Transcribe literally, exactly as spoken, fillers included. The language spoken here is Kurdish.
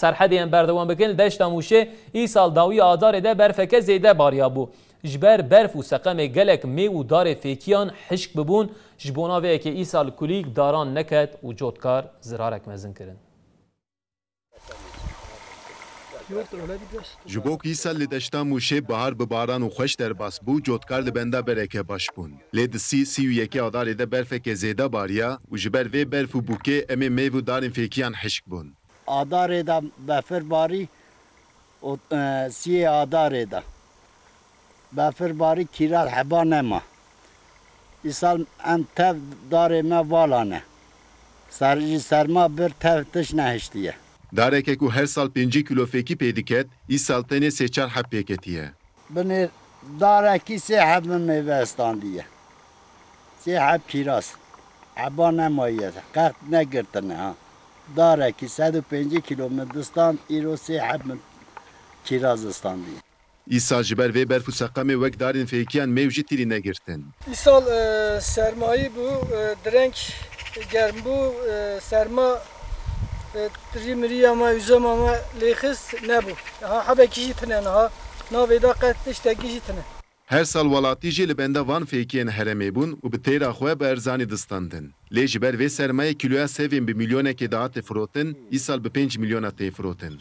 Serhedê em berdewam bikin, li deşta Mûşê îsal dawî adarê de berfeke zêde bariya bû. Ji ber berf û seqemê gelek mêv û darê fêkiyan hişk bibûn, ji bona vê yekê îsal kulîk daran neket û cotkar zirarek mezin kirin. Ji bo ku îsal li deşta Mûşê bihar bi baran û xweş derbas bû, cotkar li benda bereke baş bûn. Lê di sî, sî û yekê adarê de berfeke zêde bariya û ji ber vê berf û bûkê emê mêv û darên fêkiyan hişk bûn. Adarê de befir barî û, e, siyê adarê de befir barî kîrar heba nema. Îsal em tev darê me vala ne. Ser, ji serma bir tev tişt nehiştiye. Dareke ku her sal pêncî kîlo fêkî pê diket, îsal tenê sê çar heb pê ketiye. Binê darekî sê heb min mêve standiye. Sê heb kîraz. Heba nemayiye. Qert negirtine ha. Darekî sed û pêncî kîlo min distand, îro sê heb min kîraz standiye. Îsal ji ber vê berf û seqemê wek darên fêkiyan mêv jî tîrî negirtin. Îsal e, sermayî bû, e, direng germ bû, e, serma e, rî miriya me, üzema me lêxist nebû. Ha hebekî jî tine niha. Navê de qet tiştekî jî tine. Her sal welatî jî li benda van fêkiyên herêmê bûn û bi têra xwe bi erzanî distandin. Lê ji ber vê sermayê kîloya sevên bi milyonekê dihatê firotin, îsal bi pênc milyona tê firotin.